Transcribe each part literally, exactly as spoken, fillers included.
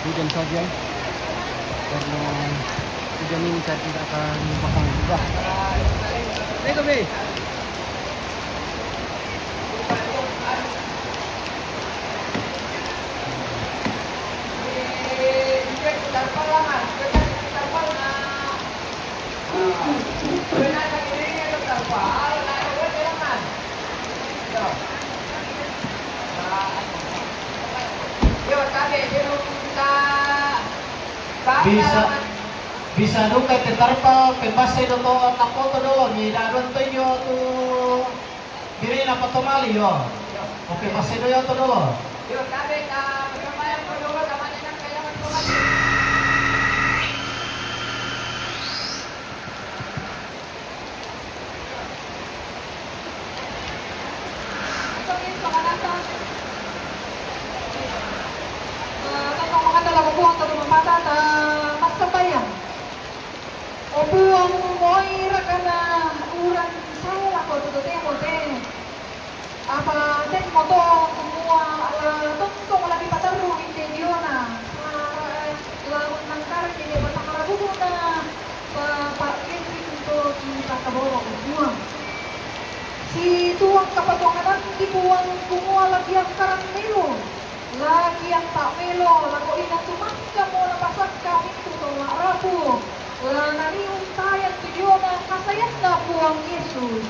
Hujan saja, karena hujan ini saya tidak akan pasang juga. Ini tuh, Bi. Bisa, bisa duka te tarpal pembasa do to tapoto dolo mi dadon to injo tu birina patomali yo. Oke, pembasa do yo to dolo. O Puang, moi rakana urang sala lako tu totemo te. Apa temmo to kumua la tontong la kipatarru inde diona, la, la unnangkaraki inde batang rabukuna, pa, pa, Petri untu kipakaboro, Puang. Situang kapatuanganangki, Puang, kumua la kiangkarang melo, la kianta'melo lako inang tu mangkamo napasakka mintu tau ma'rapu, la naniuntayang tu diona kasayanna Puang Yesus.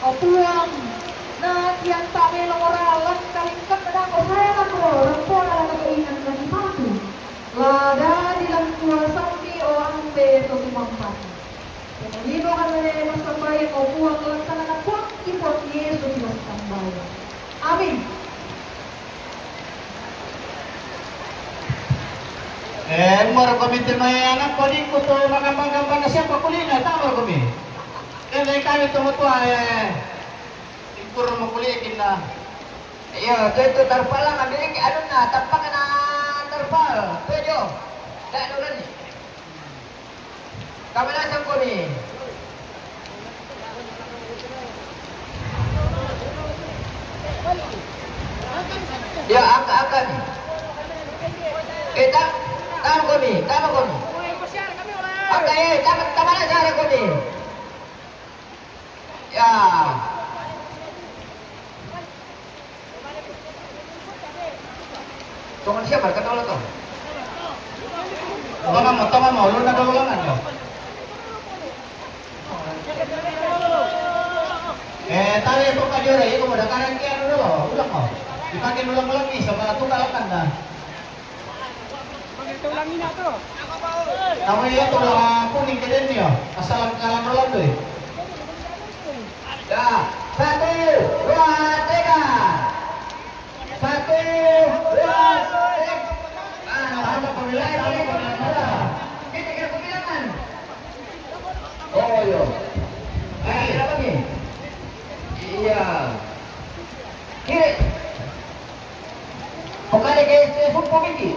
O Puang, na kianta'melo ora langka-langkanna dako sae lako rampoa lako inang na kipatu. La dadi langkuasammi, o Ambe to tumampatu. Pemulino kanre massambayang, o Puang, laksana na Puangki Puang Yesus massambayang. Amin. Eh, umur komi tu mai anakku, adikku tu, makan-makan panas siapa kulina, tak umur komi. Kan dari kami tu matua, eh, impur mau kuliah kita. Iya, tu, tu tarpal lah, ambil lagi, anu nah, tampang na tarpal, tu jo. Tak ada orang ni. Kamalasan ko ni. Ya, angkat, angkat. Eh, tam, tam ko ni, tam ko ni. Angkat, eh, tam, tam mana cara ko ni? Ya. Tongan siapa? Kata Allah tu. Tongan mau, tongan mau, lu nak dulu langan tu. Eh, tali tu kajora, itu mau dakaran kia dulu, ulang mau. Dipakai ulang-ulang ni, sama tu kalakan dah. Tama iya tu lah kuning ke den ya. Asal kalan Rolando eh. Ya, satu, dua, tiga. Satu, dua, tiga. Ah, apa pemilihan? Apa pemilihan? Kita kira pemilihan. Oh, iya. Eh, apa ni? Iya. Kiri. Bukan lagi, saya sumpah ini.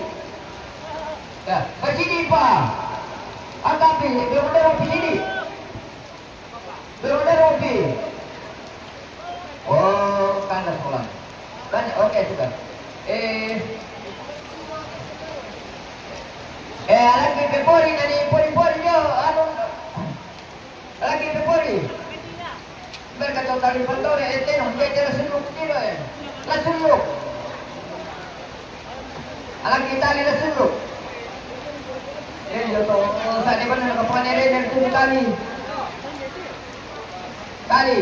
Ya, ke sini, Pak. Angkat, Pi. Belum ada Robi sini. Belum ada Robi. Oh, kandas pulang. Kan, oke, sudah. Eh. Eh, lagi ke pori, dari pori-pori, yo, anu. Lagi tu pori. Berkata tali pantore, eh, teno, dia dia langsung luk, tino, eh. Langsung luk. Lagi tali langsung luk. Eh, yo to, sa di mana nak pakai dari tu tali. Tali.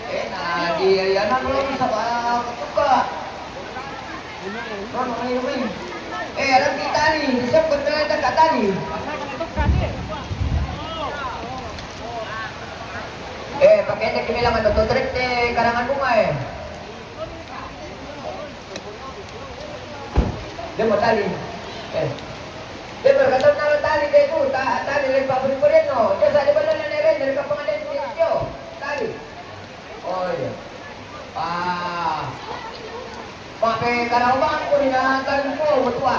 Eh, nah, di anak belum sabar buka. Eh, alam kita ni, siap berkena dekat tali. Eh, pakai dia kemilangan tu, trek deh, karangan bunga eh. Dia mau tali. Eh. Dia berkata, "Taruh tali dia tu, ta-, tali lagi Pak Budi Purino." Dia saya dia benar-benar dari kampung ada di sini, tali. Oh, iya. Ah. Pakai karau bangku ni na tali ko betua.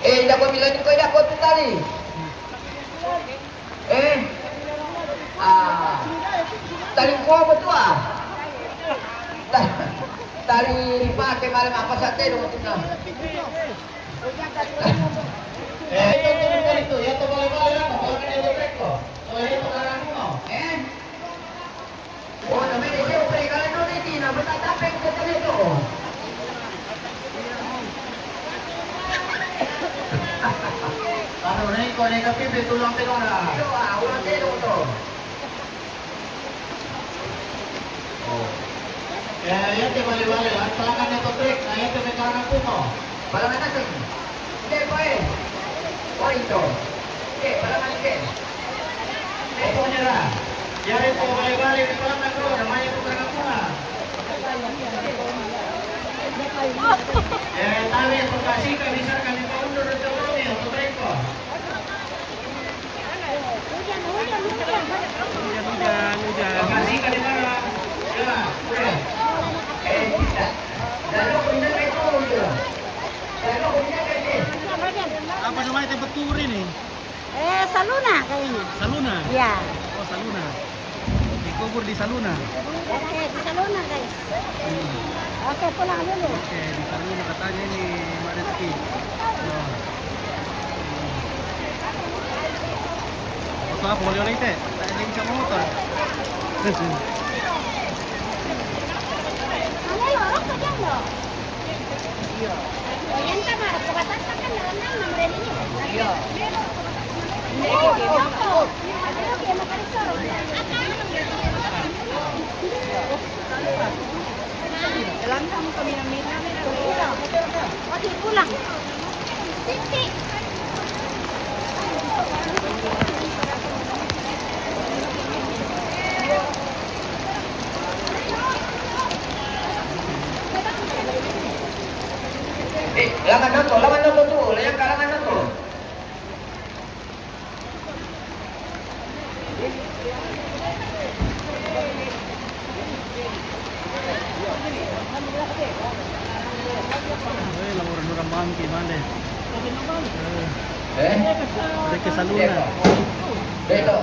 Eh, jago bilang juga jago tu tali. Eh. Ah. Tali ko betua. Tali ripake male mappasattedo maksudna. Eh, itu, itu, itu, itu, ya, itu bale-bale, ya, kalau kena itu teko. Kalau itu karang kuno, eh? Oh, namanya dia udah kalau itu di sini, nah, betul, tapi kita lihat tuh. Kalau naik, kalau naik, tapi betul, sampai kau dah. Itu, ah, ulang dia dong tuh. Oh. Ya, ya, te bale-bale, la, palangan ne to trek, na, ya, te me karang aku mo. Palangan asing. Te, pae. Oh, itu. Te, palangan te. Te, pokoknya lah. Ya, itu bale-bale, di palangan, bro, namanya bukan aku, lah. Ya, tali, pagkasih, bisa kami paundur, itu, bro, ya, to trek, kok. Hujan, hujan, hujan. Hujan, hujan, hujan. Lokasi tadi mana? Coba, udah. Eh, tidak. Lalu pindah ke itu, udah. Lalu pindah ke itu. Apa namanya tempat tour ini? Eh, Saluna kayaknya. Saluna? Iya. Oh, Saluna. Dikubur di Saluna. Oke, di Saluna, guys. Hmm. Oke, pulang dulu. Oke, di Saluna katanya ini, Mbak Rizky. Oh. Foto apa? Boleh, boleh, Teh? Tak ada yang bisa motor. Mana lorong saja, loh? Iya. Pulang. Eh, langan nonton, langan nonton tuh, yang kalangan nonton. Eh, lavorano orang Bangki, male. Eh. Eh? Ada ke Saluna. Beto. Beto.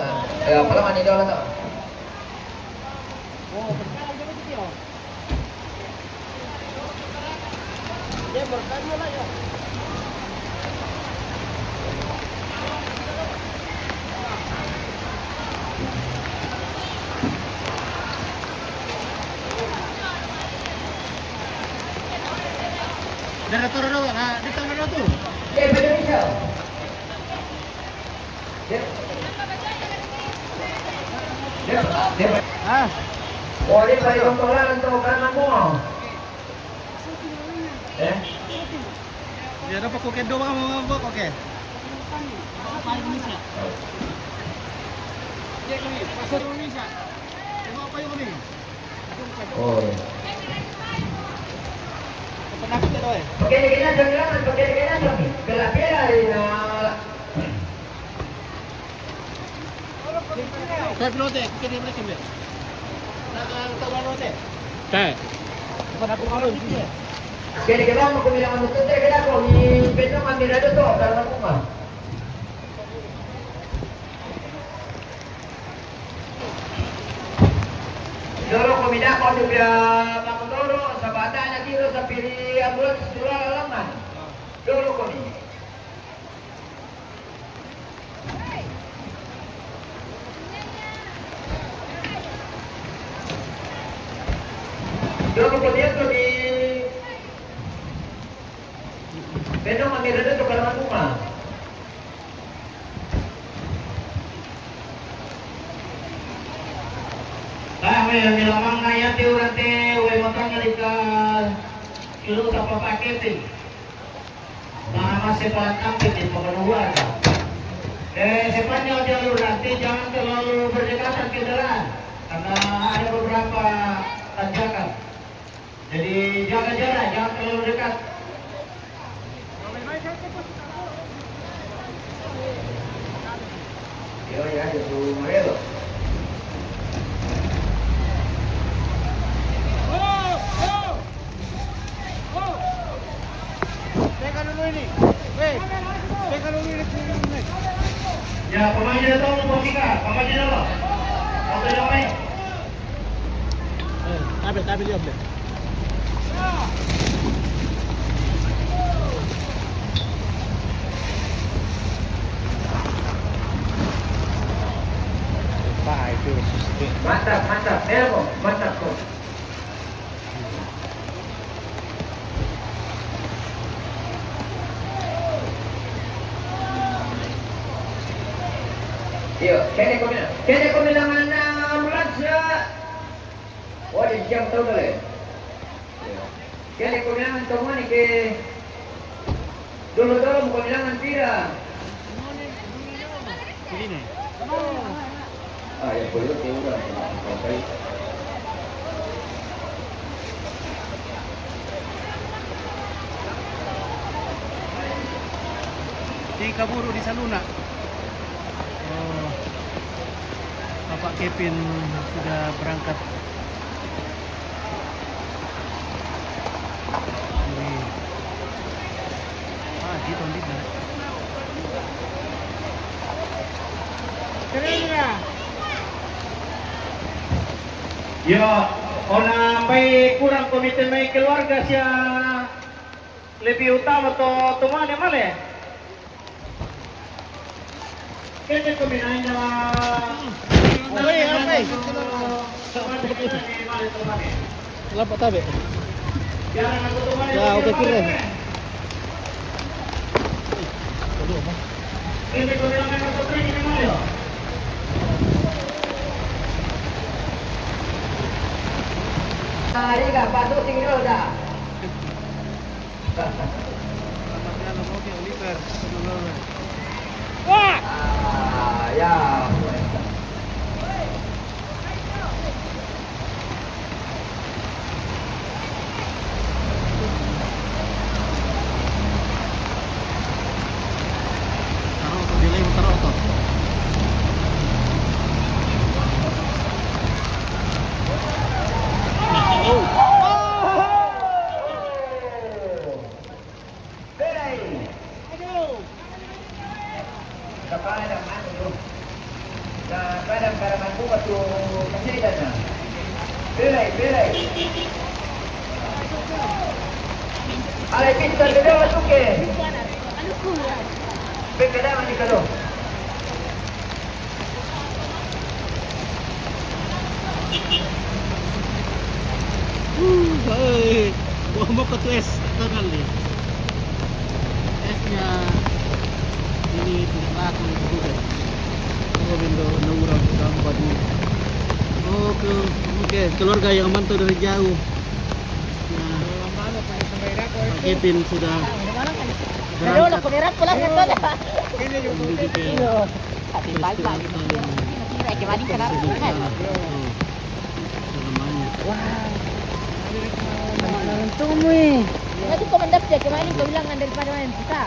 Ya, apa namanya dia orang tuh? Dari Toro doang, ah, di Toro doang tuh. Eh, Indonesia. Dia, dia, dia, ah. Oh, dia paling kontrolan untuk karena gua. Eh? Ya, dapat koke doang, mau, mau koke. Apa Indonesia? Indonesia. Mau apa yang ini? Oh, iya. Pakai dikit aja, pakai dikit aja. Bela-bela, ya. Te, pilote, che ne prende? Te. Che ne che vanno come la mano tutte che la con i penno ma mi redo to per la cuma. Loro come da quando che la mano loro, sabata na tiro sapiri a buon stura la mano. Loro come. Dopo comienzo di... Pero ma mi redo para la cuma. Ah, we, mi lamang na yati urante, we, matang alika, kilu tapa pakete. Nah, masih pelatampit di Pekanbaru. Eh, sepanjang jalur nanti jangan terlalu berdekatan kendaraan, karena ada beberapa tanjakan. Jadi, jaga jarak, jangan terlalu dekat. Yo, ya, de su marido. Pega dulu ini. Weh, pega dulu ini. Ya, pemain dia tahu posisinya. Pemain dia tahu. Apa yang main? Eh, tabe, tabe dia, tabe. Mantap, mantap, Elmo, mantap, Coach. Iyo, kene ko bilang, kene ko bilang anak ambulansya. Wah, di jam tahu dulu. Iyo. Kene ko bilang temuan ke dulu, dulu ko bilang tidak. Sini. Ah, yang perlu dia udah. Di kaburu di Saluna. Oh, Bapak Kevin sudah berangkat. Ini. Ah, gitu, gitu. Yo, ona mai kurang komite mai keluarga sia lebih utama to, to mana male? Kete ko minanya. Oi, apa? Lapa tabe. Ya, oke, kira. Ariga, patut tinggal dah. Wah! Ah, ya. Taro to, delay mo taro to. Oh. Delay. Sa kada man tu. Sa kada, kada man tu, batu kasidan na. Pilay, pilay. Alay, pista, kada man tu ke. Pagkada man ni kado. Uy, buah mo ka tu es, tangan ni. Esnya ini tidak laku juga. Oh, bendo, na urang tambah ni. Oke, oke, keluarga yang mantau dari jauh. Nah, Pak Kevin sudah berangkat. Menuju ke Ate Palpa, kemarin kenapa? Wah, sama nonton mo eh. Tadi ko mandap siya, kemarin ko bilang daripada main kita.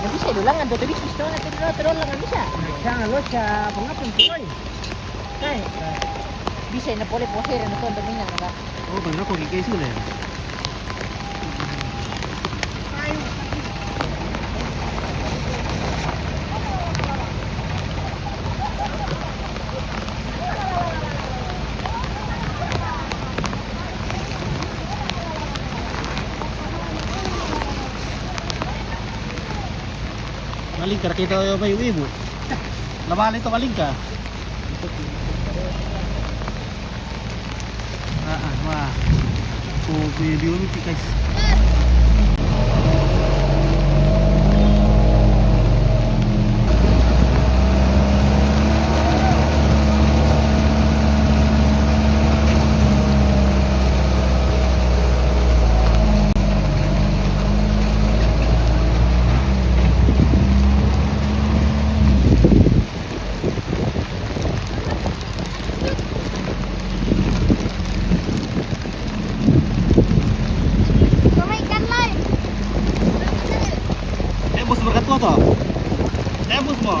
Bisa dulang, ando tadi pistol na tadi, tadi lang bisa. Siya nga lo siya, pangapon ko eh. Ay, bisa na pole pose na to, domingan na. Oh, pero ako, kikay sila eh. Maling ka, nakita ko yung may ibo. Labali to, maling ka. Ah, ah, wah. Oh, Kuya Leon, guys. Tembus mo kato to. Tembus mo.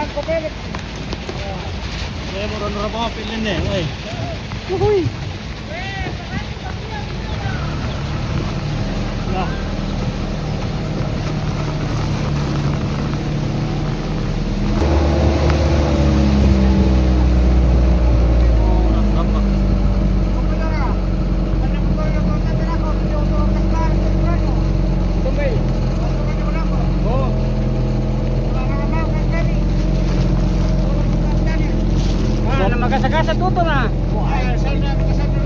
Oke, mau ronda berapa pilih nih? Woi. Uhuy. Wah, na makasakasa tutu na. Wah, sana, sana, sana.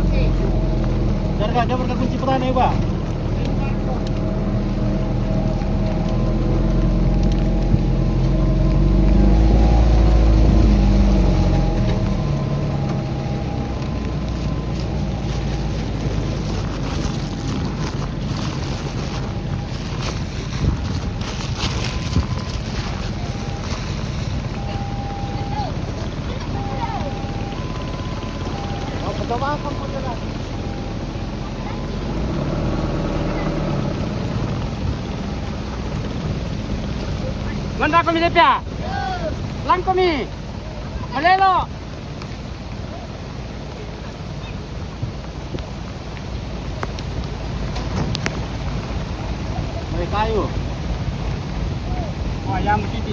Darga, dia bergabung Ciputan ya, Pak? Manda komi lepya. Lang komi. Malelo. May kayo. Oh, ayan mo, Titi.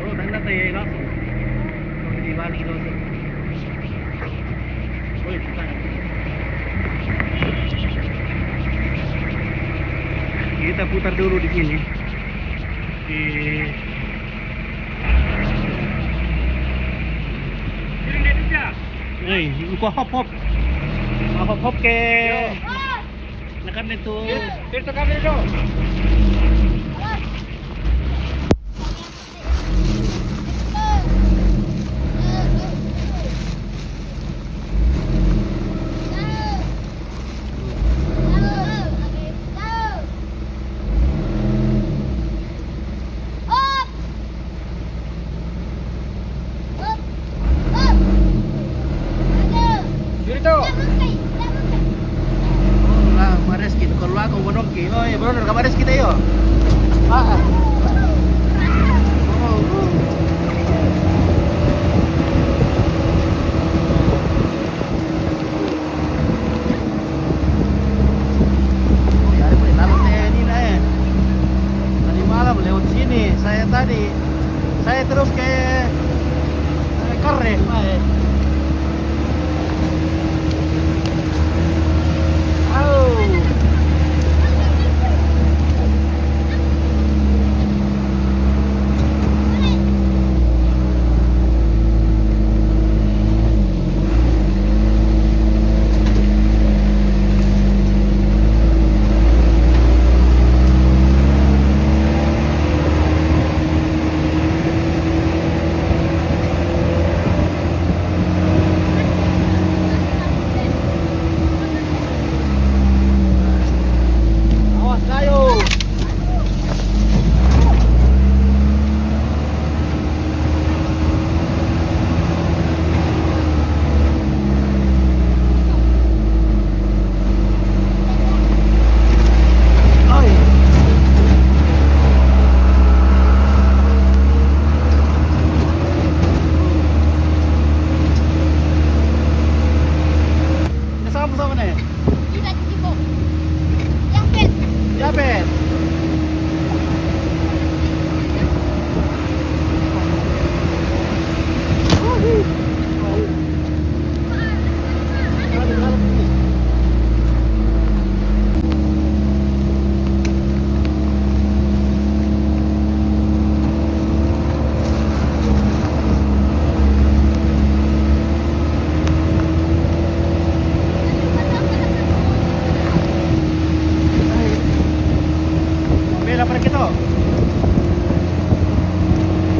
Oh, tanda tayo, langsung. Di balik, langsung. Kita putar dulu di sini. Di... Hei, gua hop hop. Hop hop ke. Yo. Nakan itu. Dito kami, dito. Dito. Wala, mares kita. Kalau aku, bonom ki. Oh, iya, benar, kabares kita, yo. Ah, ah. Oh, oh. Dari mulai lalu teh ini, nah, eh. Tadi malam lewat sini, saya tadi. Saya terus ke, eh, Kare, nah, eh. Au.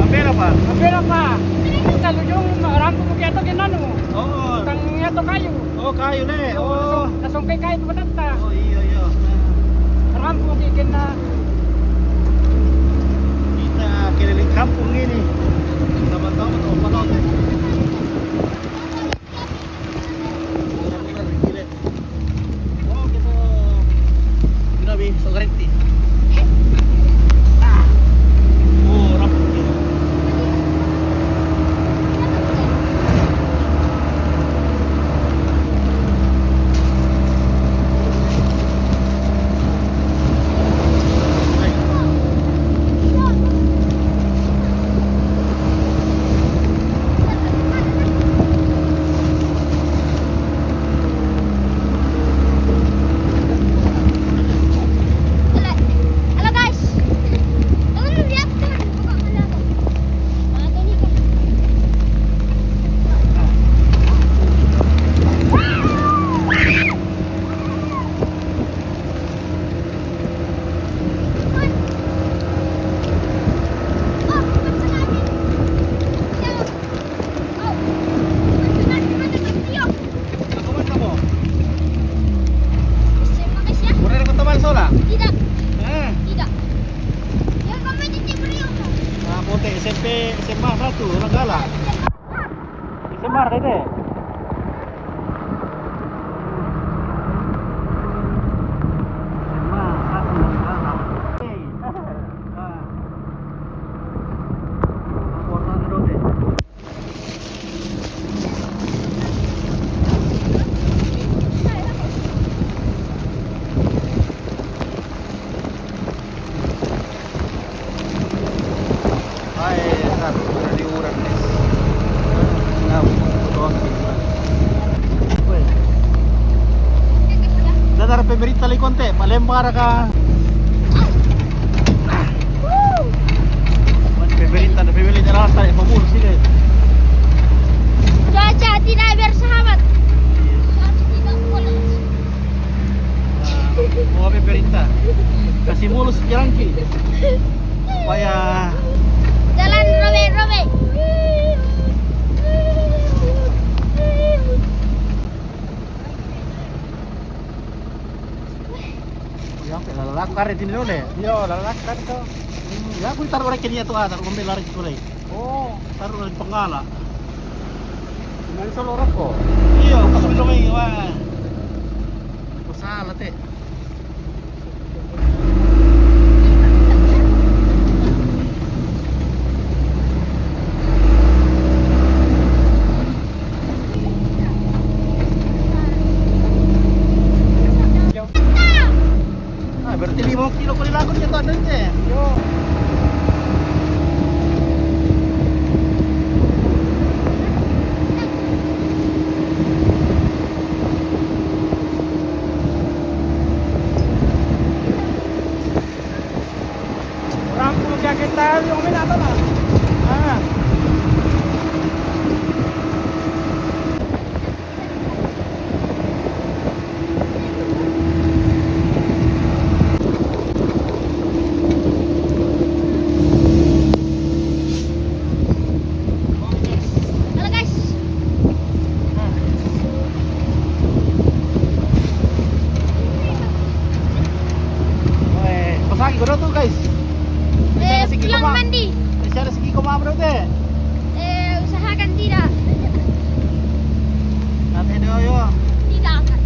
Ampera pa? Ampera pa? Kita lujung rampo mo kaya to ginanu. Oo. Tang iya to kayu. Oh, kayu ne. Oh. Langsung, langsung kay kayu to matatta. Oh, iya, iya. Rampo mo kaya na. Kita keliling kampung ini. Sama-sama tuh, apa tuh? Grabe, so garanti. Ah. Oh, rapid. Halo, halo guys. Halo, lihat tuh. Buka mana tuh? Mana tuh nih, Kak? Mura na ko taman sola? Tidak. Eh. Tidak. Yang kami di Cibriong. Ah, puti, S M P, S M A satu, Nanggala. S M A, dede. S M A satu, Nanggala. Hey. Ah. Laporan dulu deh. Ay, sabi ko na di oras, guys. Now, ito ang pizza. Uy. Dadar pemerintah lagi konti, palembang ka. Pemerintah, pemerintah lang tayo, pabul sila. Cuaca tidak bersahabat. Cuaca tidak polos. Ah, mau apa perintah? Kasih mulus jalanki. Supaya jalan robek-robek. Yang pe lalak kare tini dole. Yo, lalak kare to. Hmm, ya, aku taruh lagi niya to, ah, taruh ambil lari ko lagi. Oh, taruh lagi pengala. Cuman solo rokok. Iya, aku sebelum ini, wah. Aku salah, te. Ah, berarti lima kilo ko ni lagun ya, tak ada, te. Yo. Rampo mo kaya kita, yung minata na. Ah. Halo, guys. Weh, pasagi ko na to, guys. Eh, pulang mandi. Siya na sige ko, ma'am, bro, te. Eh, usahakan tidak. Ate Doyo. Tidak akan.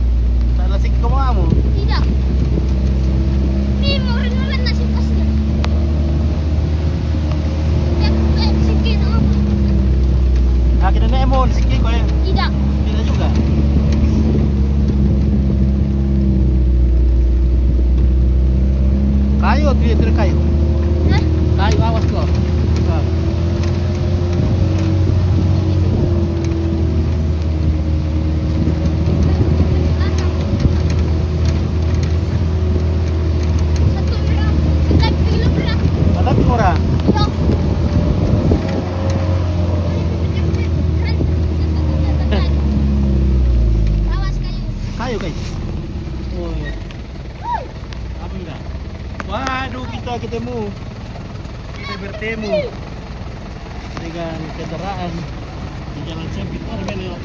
Tak lasik ko, ma'am. Tidak. Ini mau renungan nasib kasih. Ya, eh, sige na ako. Akin na mo, sige ko eh. Tidak. Tidak juga. Kayo, tuloy, tuloy kayo. Hah? Kayo, awas ko. Ah. Bertemu dengan kendaraan di jalan sempit. Oh, ini. Oh.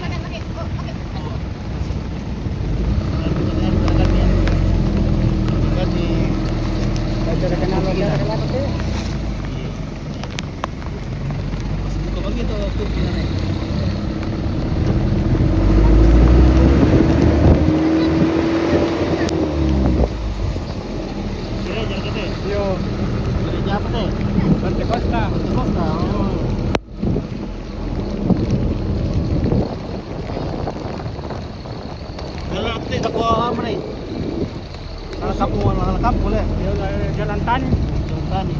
Kan di, kan di, iya. Buka begitu, tuh, gimana? Gereja apa, teh? Gereja apa, teh? Pantekosta. Pantekosta, oh. Jalan, teh, tak apa, apa nih? Jalan kampung, jalan kampung, ya? Jalan, jalan tani. Jalan tani.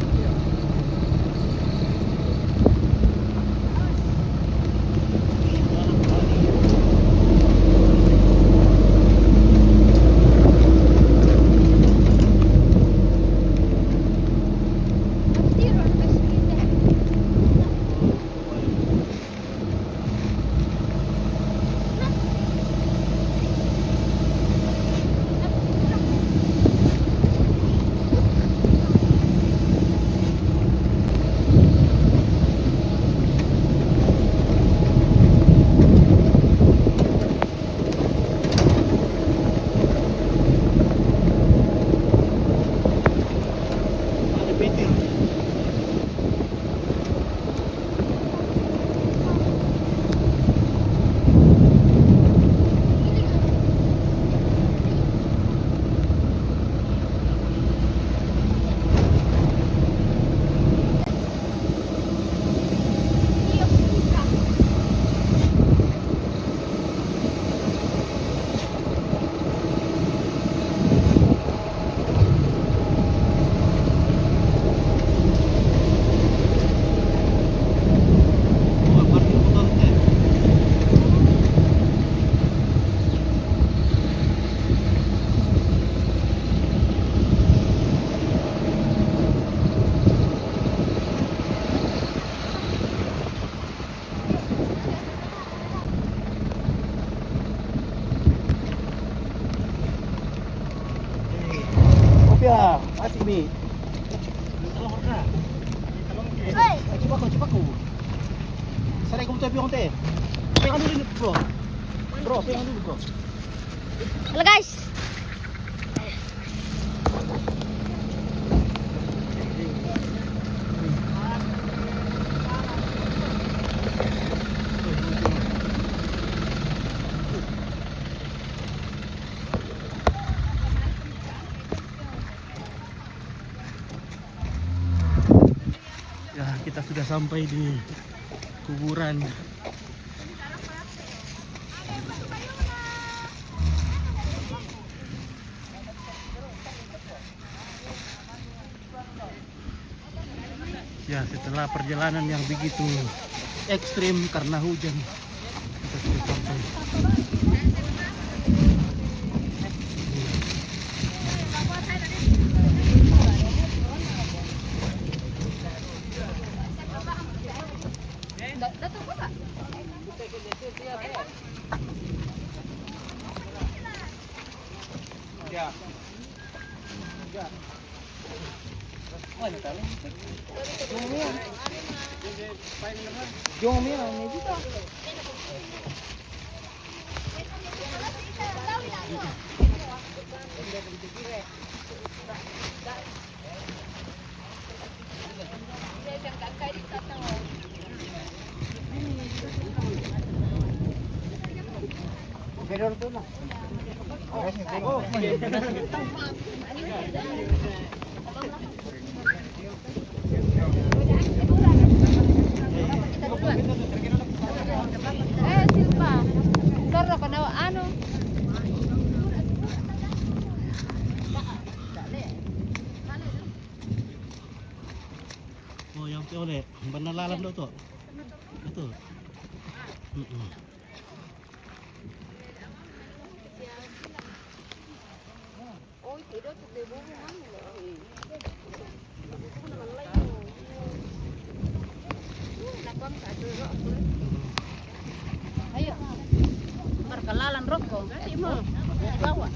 Kopia, asik nih. Hei. Coba kau, coba kau. Saya kau tuh, teh. Pegang dulu ini, bro. Bro, pegang dulu, bro. Halo, guys. Ya, kita sudah sampai di kuburan. Ya, setelah perjalanan yang begitu ekstrim karena hujan, kita sudah sampai. Eh, Silva. Ntar lo kena anu. Oh, yang tu oleh. Benar lalam tu, tu. Betul. Mm-mm. Ayo. Perkelalan rokok. Di bawah.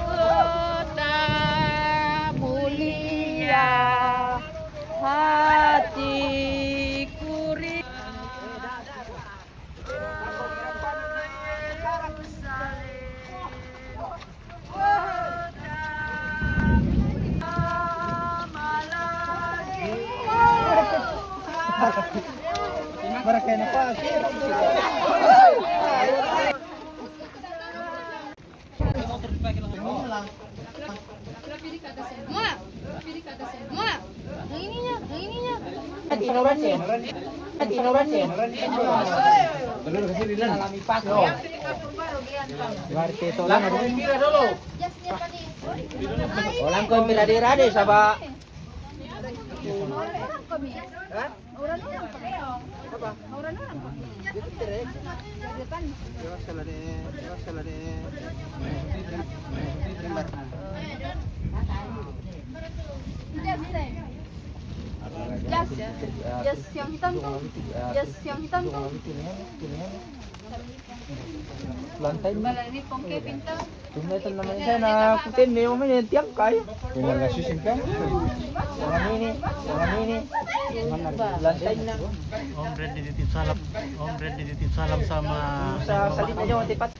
Kota mulia hatiku ri-, Orang ko pira dira de saba. Jas, jas yang hitam tuh. Jas yang hitam tuh. Lantai ini. Tunda itu namanya saya na kutin ni mama ni tiang kai. Benar nggak sih, Singkang? Orang ini, orang ini. Lantai na. Om Red dititip salam. Om Red dititip salam sama. Sa-, salita aja mau tipat.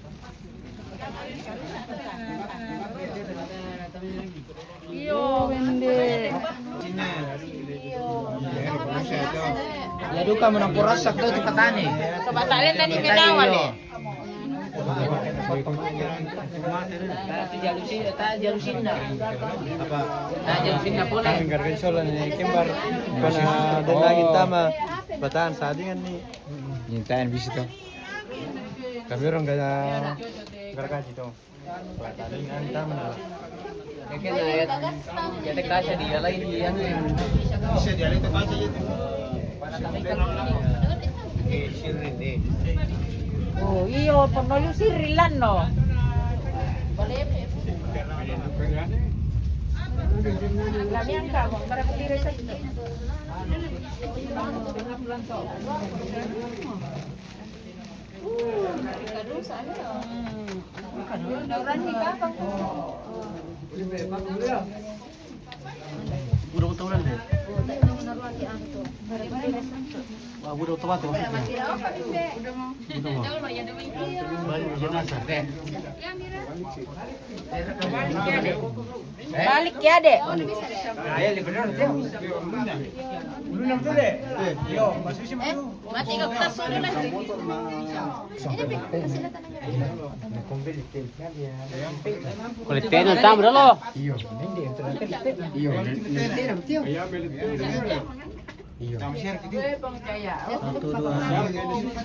Iyo, wende. Ya duka menang purasak tu patani. Coba tak lihat tadi menawa le. Tapi jalusi, tak jalusinna. Tak jalusinna pole. Garga sola ni kembar. Pana dan lagi tama. Batan sadingan ni. Nyintain bisi tu. Kami orang gaya garga itu. Tadi ngantam lah. Ya kan, ya. Ya, kaca dia lain, dia anu yang bisa dia lain kaca itu. Oh, iyo, pernah lu sirilan no. Kami angka, mau berapa kira saja. Udah tahu deh. Wah, udah tahu tuh. Udah mau. Baru jenazah. Balik ya, Dek. Mati kau kita suruh lah. Kulit tena tamu dah lo.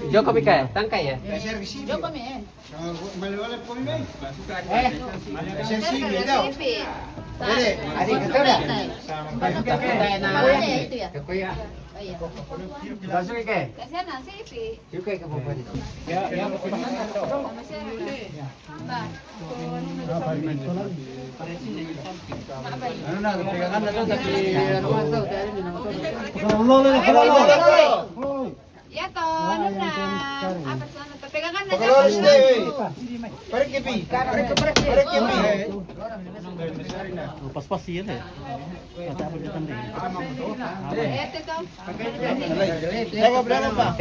Joko Mika, tangkai ya? Joko mi. Masuk ke? Kasihan nasi pi. Juga ke bawah. Ya, ya. Anu na, pegangan na to, tapi anu na to. Ya to, anu na. Apa sana? Pegangan na. Pakalores de. Pare ke pi. Pare ke, pare ke pi. Pas-pas iya deh. Ada apa kita nih? Ete to. Jawa berapa, Pak?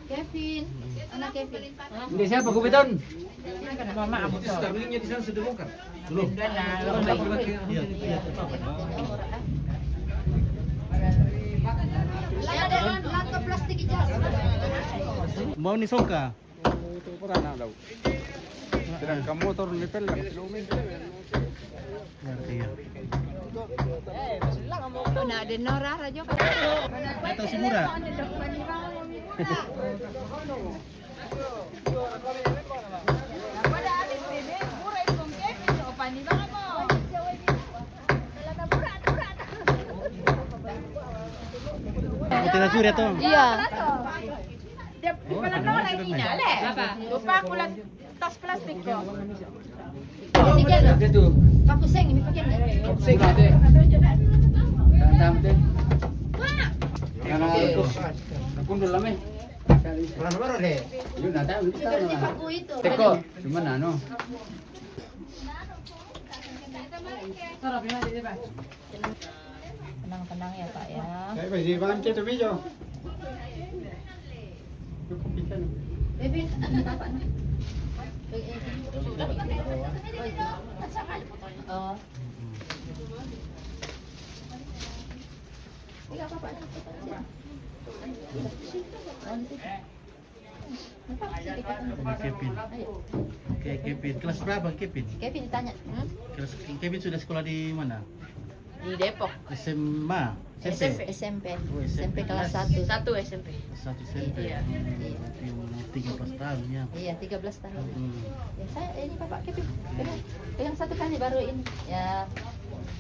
Kevin, anak Kevin. Hindi siya pagkupiton. Mama, amo to. Starlingnya di sana sudah bongkar. Belum. Iya, iya. Mau ni songka? Sedangkan motor ni pelang. Ngerti ya. Nah, ada Nora Rajo. Atau si Mura. Iya. Dia pala Nora ini, le. Apa? Lupa aku lang tas plastik ko. Tiga, no? Ada tu. Pakuseng, ini pakai ni. Pakuseng ada. Tanam tu. Wah. Yang aku kundul lama. Mana baru deh? Yun, ada. Tiga belas paku itu. Teko, cuma nano. Tenang-tenang ya, Pak, ya. Saya masih bantu tu, Mijo. Cukup bisa. Bebe, ini Bapak, no? Oh. Tidak apa-apa. Ini Kevin. Oke, Kevin. Kelas berapa Kevin? Kevin ditanya. Hmm? Kelas, Kevin sudah sekolah di mana? Di Depok. S M A? S M P? S M P. Oh, S M P. S M P kelas satu. Satu S M P. Kelas satu S M P. Iya. Hmm, berarti umur tiga belas tahun ya? Iya, tiga belas tahun. Hmm. Ya, saya ini Bapak Kevin. Pegang, pegang satu kali baru ini. Ya.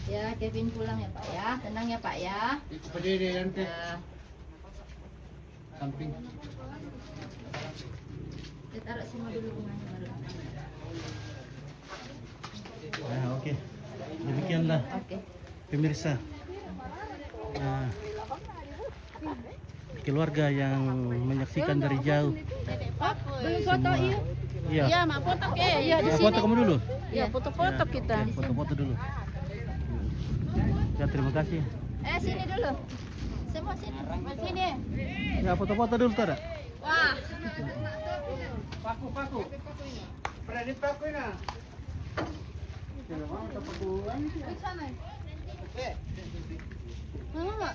Ya, Kevin pulang ya, Pak, ya. Tenang ya, Pak, ya. Berdiri, nanti. Ya. Samping. Dia taruh semua dulu rumahnya baru. Ya, oke. Demikianlah. Oke. Pemirsa. Nah, keluarga yang menyaksikan dari jauh. Belum foto, semua. Iya. Iya, mak foto ke. Iya, di sini. Foto kamu dulu. Iya, foto-foto kita. Oke, foto-foto dulu. Ya, terima kasih. Eh, sini dulu. Semua sini. Sini. Ya, foto-foto dulu, Tara. Wah. Paku, paku. Pernah dipaku ini? Sana. Mama, Mak.